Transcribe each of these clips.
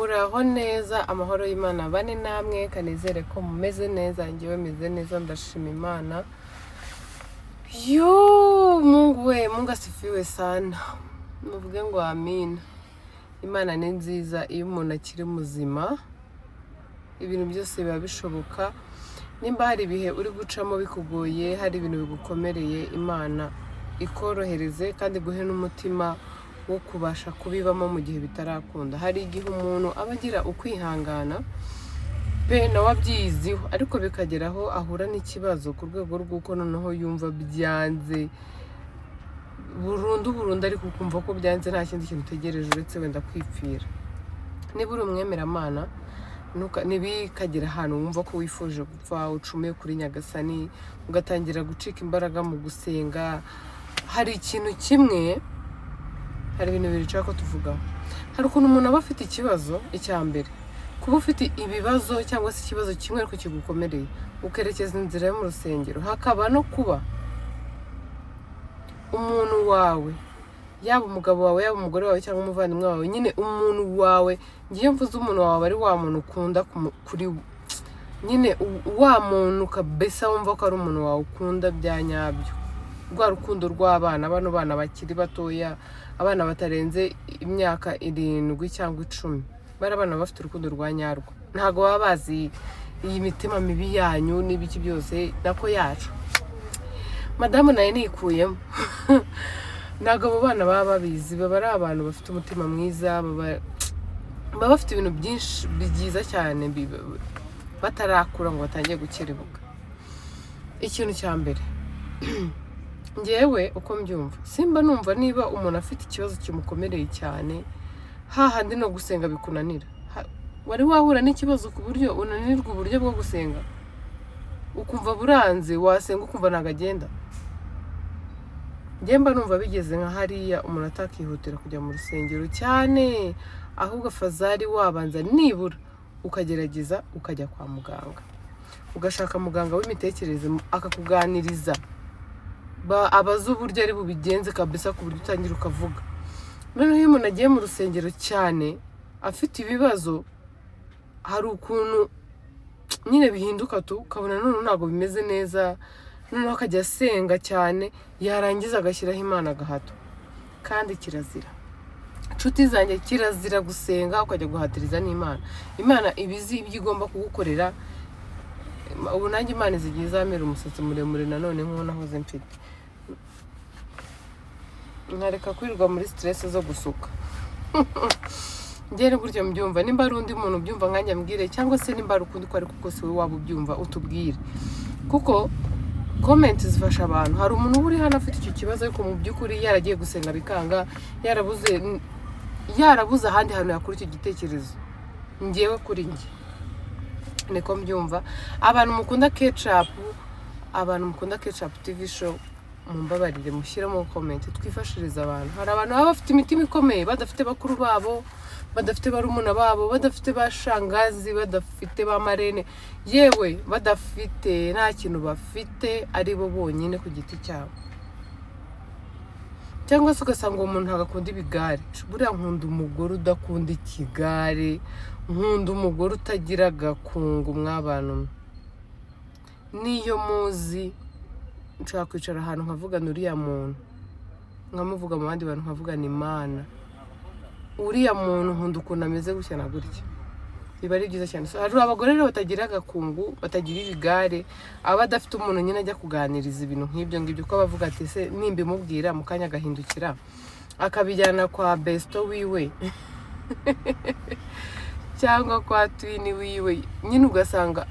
Muraho neza, amahoro y'Imana bane namwe. Kanizere ko mumeze neza. Njyewe meze neza, ndashima Imana. Yo Mungu we, Mungu asifiwe sana. Muvuge ngo amina. Imana ni nziza. Iyo umuntu akiri muzima, ibintu byose biba bishoboka. Nimba hari ibihe uri gucamo bikugoye, hari ibintu bigukomereye, Imana ikorohereze kandi iguhe n'umutima wo kubasha kubibamo mu gihe bitarakunda. Hari igihe umuntu aba agira ukwihangana pe, nawe abyiyiziho, ariko bikagera aho ahura n'ikibazo ku rwego rw'uko noneho yumva byanze burundu burundu, ariko ukumva ko byanze, nta kindi kintu utegereje uretse wenda kwipfira. Niba uri umwemeramana, ntibikagere ahantu wumva ko wifuje gupfa, ucumuye kuri Nyagasani, ugatangira gucika imbaraga mu gusenga. Hari ikintu kimwe, hari ibintu bibiri nshaka ko tuvugaho. Hari ukuntu umuntu aba afite ikibazo. Icya mbere, kuba ufite ibibazo cyangwa se ikibazo kimwe ariko kigukomereye, ukerekeza inzira yo mu rusengero. Hakaba no kuba umuntu wawe, yaba umugabo wawe, yaba umugore wawe cyangwa umuvandimwe wawe, nyine umuntu wawe. Ngiye mvuze umuntu wawe, ari wa muntu ukunda kuri nyine wa muntu kabisa wumva ko ari umuntu wawe ukunda bya nyabyo, rwa rukundo rw'abana, bano bana bakiri batoya, abana batarenze imyaka 7 cyangwa 10. Bari abana bafite urukundo rwa nyarwo, ntabwo baba bazi iyi mitima mibi yanyu n'ibiki byose, nako yacu. Madamu nawe nikuyemo. Ntabwo abo bana baba babizi, baba ari abantu bafite umutima mwiza, baba bafite ibintu byinshi byiza cyane batarakura ngo batangiye gukerebuka. Ikintu cya mbere, ngewe uko mbyumva, simba numva niba umuntu afite ikibazo kimukomereye cyane, hahandi no gusenga bikunanira. Wari wahura n'ikibazo ku buryo unanirwa uburyo bwo gusenga, ukumva buranze, wasenga ukumva ntabwo agenda? Njye mba numva bigeze nka hariya, umuntu atakihutira kujya mu rusengero cyane, ahubwo afazari wabanza nibura ukagerageza ukajya kwa muganga, ugashaka muganga w'imitekerereze akakuganiriza, abaza uburyo ari bubigenze kabisa ku buryo utangira ukavuga. Noneho iyo umuntu agiye mu rusengero cyane afite ibibazo, hari ukuntu nyine bihinduka tu, ukabona none ntabwo bimeze neza, noneho akajya asenga cyane, yarangiza agashyiraho Imana agahato. Kandi kirazira, inshuti zanjye, kirazira gusenga ukajya guhatiriza n'Imana. Imana iba izi ibyo igomba kugukorera. Ubu nanjye Imana izigiye izamera umusatsi muremure nanone nk'uwo nahoze mfite, nkareka kwirirwa muri stress zo gusuka. Njye gutyo mbyumva. Nimba ari undi muntu ubyumva nkanjye ambwire, cyangwa se nimba ari ukundi ko ariko kose wowe waba ubyumva utubwire, kuko comment zifasha abantu. Hari umuntu uba uri hano afite icyo kibazo, ariko mu by'ukuri yaragiye gusenga bikanga, yarabuze ahandi hantu yakura icyo gitekerezo. Ngewe kuri njye niko mbyumva. Abantu mukunda Kecapu, abantu mukunda Kecapu TV Show, mumbabarire mushyiremo comment, twifashirize abantu. Hari abantu baba bafite imitima ikomeye, badafite bakuru babo, badafite barumuna babo, badafite ba shangazi, badafite ba marraine, yewe badafite, nta kintu bafite, ari bo bonyine ku giti cyabo. Cyangwa se ugasanga uwo muntu ntabwo akunda ibigare. Buriya nkunda umugore udakunda ikigare, nkunda umugore utagira agakungu. Mw'abantu mwe, niyo muzi nshobora kwicara ahantu nkavugana uriya muntu, nkamuvuga mu bandi bantu, nkavugana Imana, uriya muntu nkunda ukuntu ameze gutya na gutya, biba ari byiza cyane. So, hari abagore rero batagira agakungu, batagira ibigare, aba adafite umuntu nyine ajya kuganiriza ibintu nk'ibyo ngibyo, ko abavuga ati: "Se nimbimubwira mu kanya agahindukira akabijyana kwa besto wiwe cyangwa kwa twin wiwe?" Nyine ugasanga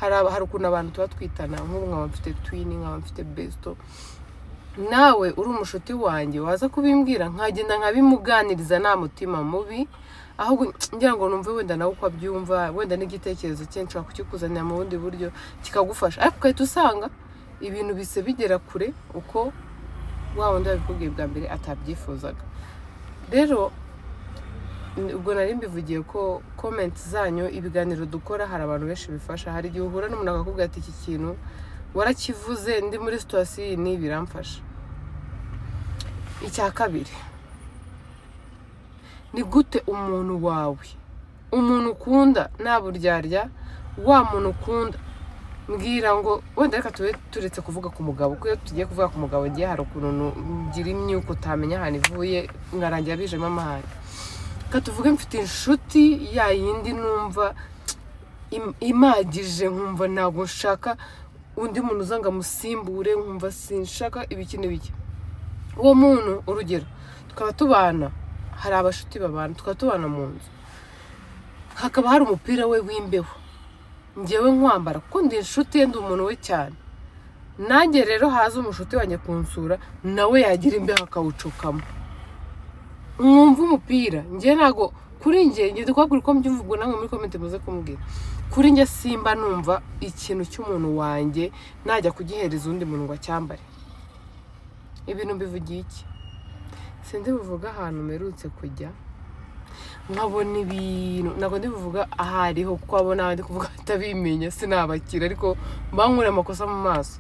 hari ukuntu abantu tuba twitana. Nk'ubu nkaba mfite twin, nkaba mfite besto, nawe uri umushuti wanjye, waza kubimbwira nkagenda nkabimuganiriza nta mutima mubi, ahubwo ngira ngo numve wenda nawe uko abyumva, wenda n'igitekerezo cye nshobora kukikuzanira mu bundi buryo kikagufasha. Ariko ugahita usanga ibintu bise bigera kure uko wa wundi wabikubwiye bwa mbere atabyifuzaga. Rero ubwo nari mbivugiye ko comment zanyu, ibiganiro dukora, hari abantu benshi bifasha. Hari igihe uhura n'umuntu akakubwira ati: "Iki kintu warakivuze ndi muri situation iyi n'iyi, biramfasha." Icya kabiri, Ni gute umuntu wawe, umuntu ukunda, nta buryarya, wa muntu ukunda, mbwira ngo wenda reka tube turetse kuvuga ku mugabo, kuko iyo tugiye kuvuga ku mugabo ngiye hari ukuntu ngira imyuka utamenya ahantu ivuye, nkarangira bijemo amahane. Reka tuvuge mfite inshuti ya yindi numva imagije, nkumva ntabwo nshaka undi muntu uza ngo amusimbure, nkumva sinshaka ibiki n'ibiki. Uwo muntu, urugero, tukaba tubana, hari abashuti babana, tukaba tubana mu nzu, hakaba hari umupira we w'imbeho, ngewe nkwambara kuko ndi inshuti ye, ndi umuntu we cyane. Nanjye rero haza umushuti wanjye kunsura, nawe yagira imbeho akawucukamo. Mwumva umupira, njye ntago kuri njye, njye kubabwira uko mbyumva, ubwo namwe muri comment muze kumbwira. Kuri njye simba numva ikintu cy'umuntu wanjye najya kugihereza undi muntu ngo acyambare. Ibintu mbivugiye iki? Sindi buvuga ahantu mperutse kujya nkabona ibintu, ntabwo ndi buvuga aho ariho, kuko abo ndi kuvuga atabimenya sinabakira, ariko mbankure amakosa mu maso.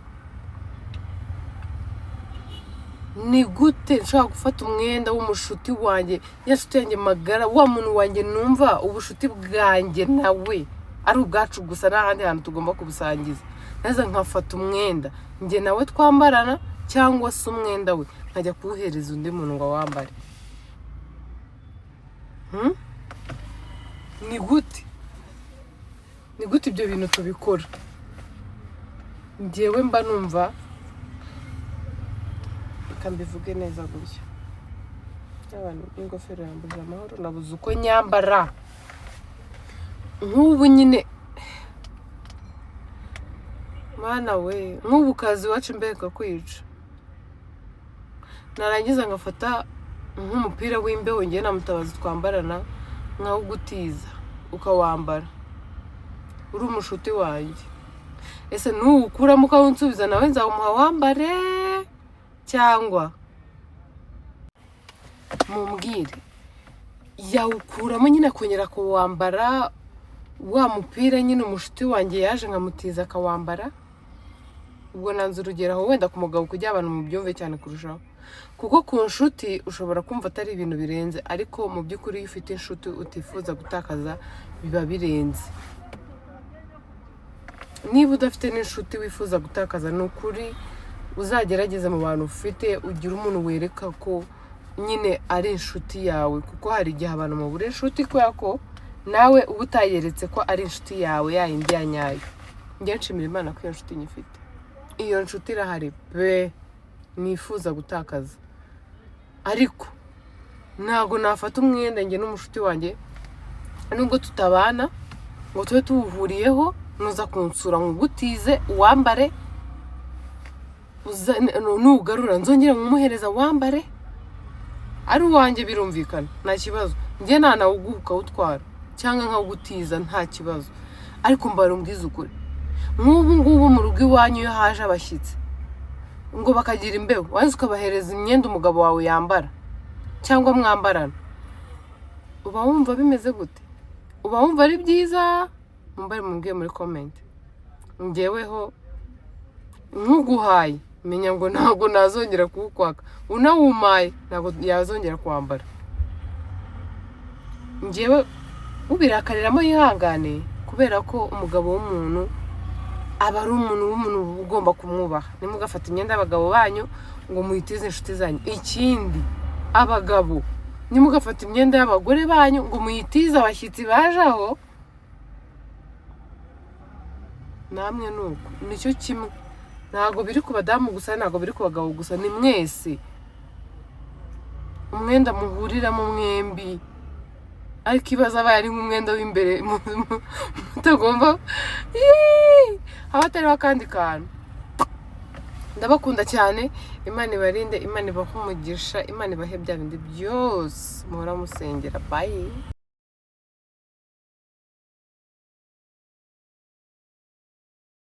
Ni gute nshobora gufata umwenda w'umushuti wanjye, ya nshuti yanjye magara, wa muntu wanjye numva ubushuti bwanjye nawe ari ubwacu gusa, nta handi hantu tugomba kubusangiza, naza nkafata umwenda njye nawe twambarana cyangwa se umwenda we nkajya kuwuhereza undi muntu ngo awambare? Hmm? Ni gute, ni gute ibyo bintu tubikora? Njyewe mba numva, reka mbivuge neza gutya, abantu ingofero yambuje amahoro, nabuze uko nyambara. Nk'ubu nyine, mana we, nk'ubu kazi iwacu mbega kwica, narangiza ngafata nk'umupira w'imbeho ngewe na Mutabazi twambarana nkawugutiza ukawambara uri umushuti wanjye, ese nuwukuramo ukawunsubiza nawe nzawumuha wambare? Cyangwa mumbwire, yawukuramo nyine akongera kuwambara wa mupira nyine umushuti wanjye yaje nkamutiza akawambara? Ubwo nanze urugero aho wenda ku mugabo kugira abantu mubyumve cyane kurushaho, kuko ku nshuti ushobora kumva atari ibintu birenze, ariko mu by'ukuri iyo ufite inshuti utifuza gutakaza biba birenze. Niba udafite n'inshuti wifuza gutakaza, ni ukuri uzagerageze mu bantu ufite ugire umuntu wereka ko nyine ari inshuti yawe, kuko hari igihe abantu mubura inshuti kubera ko nawe uba utayeretse ko ari inshuti yawe ya yindi ya nyayo. Njye nshimira Imana ko iyo nshuti nyifite, iyo nshuti irahari pe, nifuza gutakaza. Ariko ntabwo nafata umwenda njye n'umushuti wanjye, nubwo tutabana ngo tube tuwuhuriyeho, nuza kunsura nkugutize uwambare, nugarura nzongere nkumuhereza wambare. Ari uwanjye birumvikana nta kibazo, njye ntanawuguha ukawutwara cyangwa nkawugutiza nta kibazo, ariko mbara umbwize ukuri, nk'ubu ngubu mu rugo iwanyu iyo haje abashyitsi ngo bakagira imbeho, waza ukabahereza imyenda umugabo wawe yambara cyangwa mwambarana, uba wumva bimeze gute? Uba wumva ari byiza? Mumbare mumbwiye muri comment. Njyeweho nkuguhaye menya ngo ntabwo nazongera kuwukwaka, unawumaye ntabwo yazongera kwambara. Njyewe ubirakariramo yihangane, kubera ko umugabo w'umuntu aba ari umuntu w'umuntu, uba ugomba kumwubaha. Ntimugafate imyenda y'abagabo banyu ngo muyitize inshuti zanyu. Ikindi, abagabo, ntimugafate imyenda y'abagore banyu ngo muyitize abashyitsi baje aho. Namwe ni uko, nicyo kimwe. Ntabwo biri ku badamu gusa, ntabwo biri ku bagabo gusa, ni mwese. Umwenda muhuriramo mwembi, ariko ibaze abaye ari nk'umwenda w'imbere mutagomba. Yeee! Haba hatariho akandi kantu. Ndabakunda cyane, Imana ibarinde, Imana ibahe umugisha, Imana ibahe bya bindi byose muhora musengera. Bye.